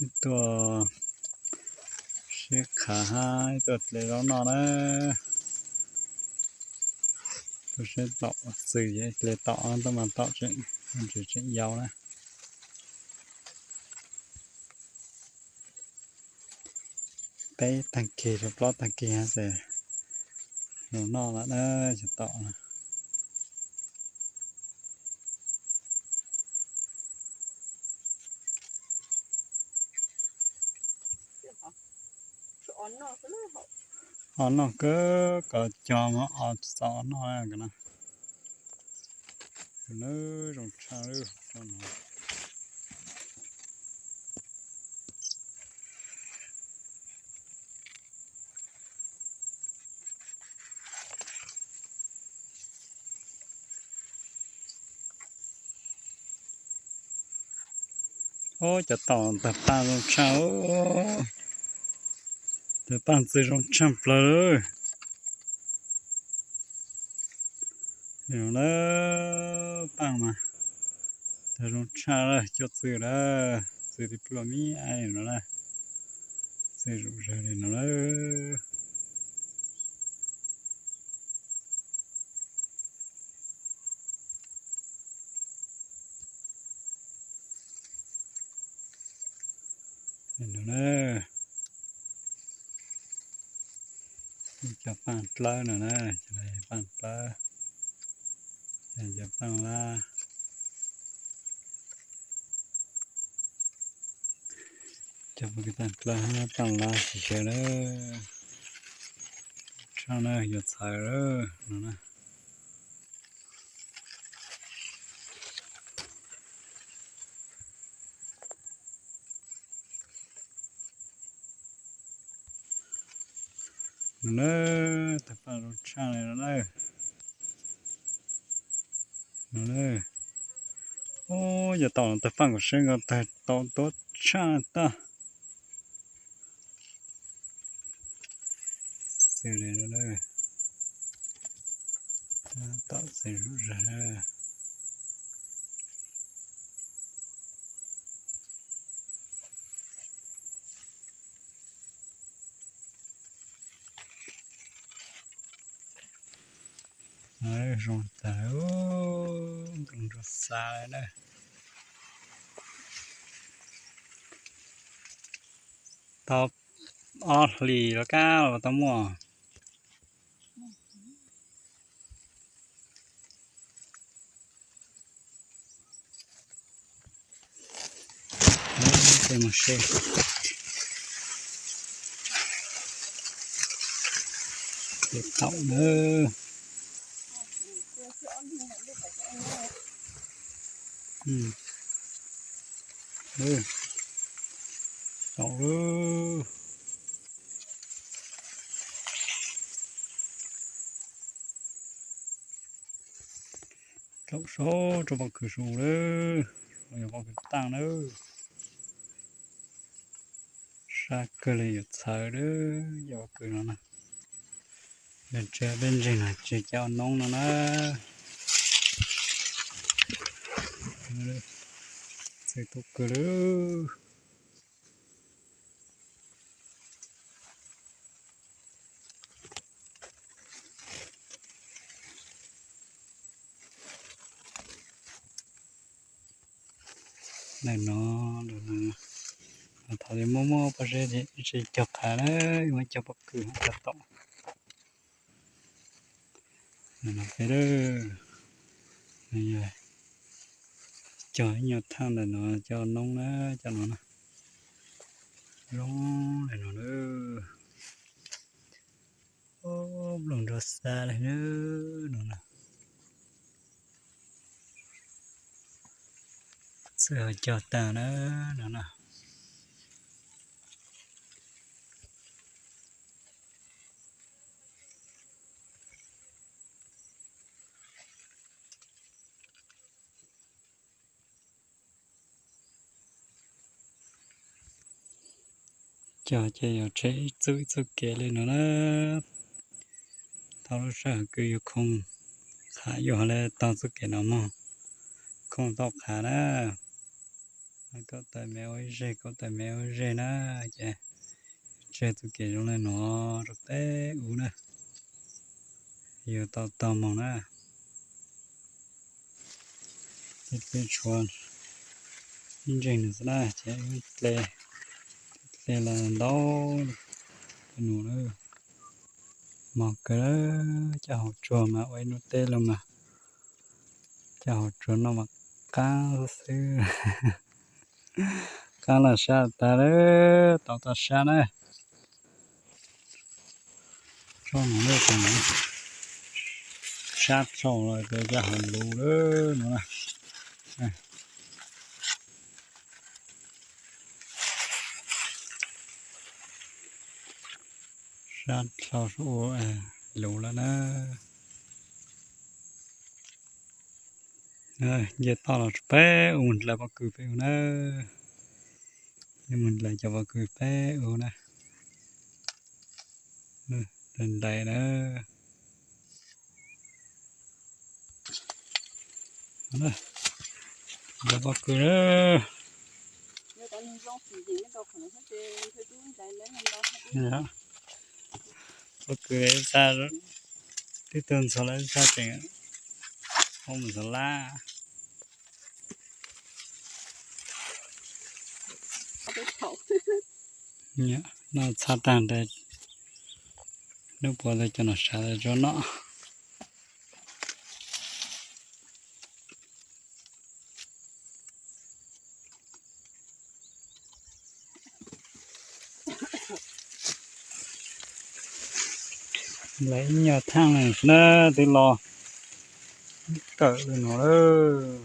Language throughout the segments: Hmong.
Ib tuaj siab khav hab ib tuaj dle zaub noj na. Tuaj siab tom txwm ces dle tom, tuaj mas tom tseem, tseem yau na. Peb tag kis rau plaub tag kis xwb los noj lawm na, cov tom na. Os noj kawg, kom cog mas os txaus os noj na. Zoo tshaj lawm. Ub, cov tom tawg paaj zoo tshaj, tawg paaj txwv zoo tshaj plaws lawm. Paaj mas tawg zoo tshaj lawm, coj txwv lawm, txwv tib pluag mib ai no na, txwv zoo zag li no lawm. Cov paaj dlawb no na, cov paaj dlawb, cov paaj lab, cov paaj dlawb, paaj lab tsis xyaw lawm. Tshaj na, yuav txhawv lawm no na. No na, tawg paaj zoo tshaj li no na. No na, ub, yog tom tawg paaj kom seb nkaus tawg tau tuab tshaj tag. Xws li no na, tom xws zog zag. Zoo tas, nplooj ntsuab xab li na. Tau ob hlis los kab los tau muaj. Peb mus seb, peb taum na. Taum lawm. Taum saud rau pob kws su lawm, yog pob kws taaj lawm. Sab kawg li yuav txhawv lawm, yog pob kws no na. Yog tsis peb ntseeg no tsis cov noob no na. Txhawv tub kawg lawm. Ntawm no, thaum twg muaj muaj pob zeb ces tsis cog qhav na, yuav muab cog pob kws cog tom. Ntawm no peb, cog ib nyuag thaaj ntawm no coj noob na, cov no na. Zoo li no na. Nplooj ntsuab xab li no na. Txawj cog taag na no na. Cog ces yuav tseg ib txuj ib txuj kev li no na. Tau lub sij hawm kws yus khoom qhav yuag li tau txuj kev no mog, khoom tau qhav na. Kaum tawm mev ua ib zeg, kaum tawm mev ua ib zeg na, ces tseg txoj kev zoo li no rau peb ub na, yuav tau tog moog na. Peb tshuav ib ntseeg nws xwb na, ces ib ple, ib ple los ntau nus na. Mos kawg, cov hauv tsuag mas ua ib hnub teb los mas cov hauv tsuag noj mas qaab xwb. Qaab los sab tag lawm, tau tau sab na. Tso no, sab dhau los rau cov hauv luv lawm no na. Sab dhau ua luv lawm na. Nce toj los peb ua dlaim pob kws peb ua na. Mus dlaim cov pob kws peb ua na. Dlaim na. Dlaim pob kws na. Pob kws ib sab, twb tuag ntxhov lawm ib sab tseem ua mus xav lab. Noj txhab tag nrho, hnub puav tau cov nom sav tau tso noj. Lawv ib nyuag thaaj na, twb los kawm li no lawm.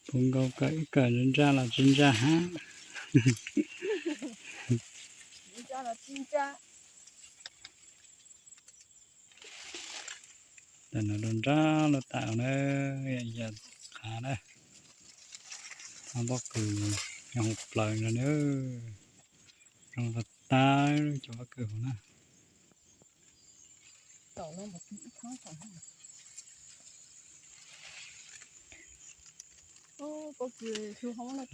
Puv nkaus kawm ib kawm ntsaj los tsis ntsaj hab. Tam no rau nrab lub tas na, yog qhav na, txhab pob kws yog hu plaws no na, zoo tas tas cov pob kws hauv na.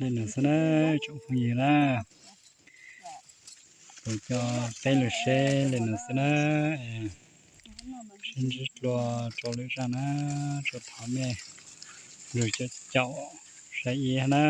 Li no xwb na, tsoom phooj ywg na, kuv coj peb lug seb li no xwb na. Sib ntsib dlua rau lwm zaj na, tsuas thov mej lug caum caum saib ib na.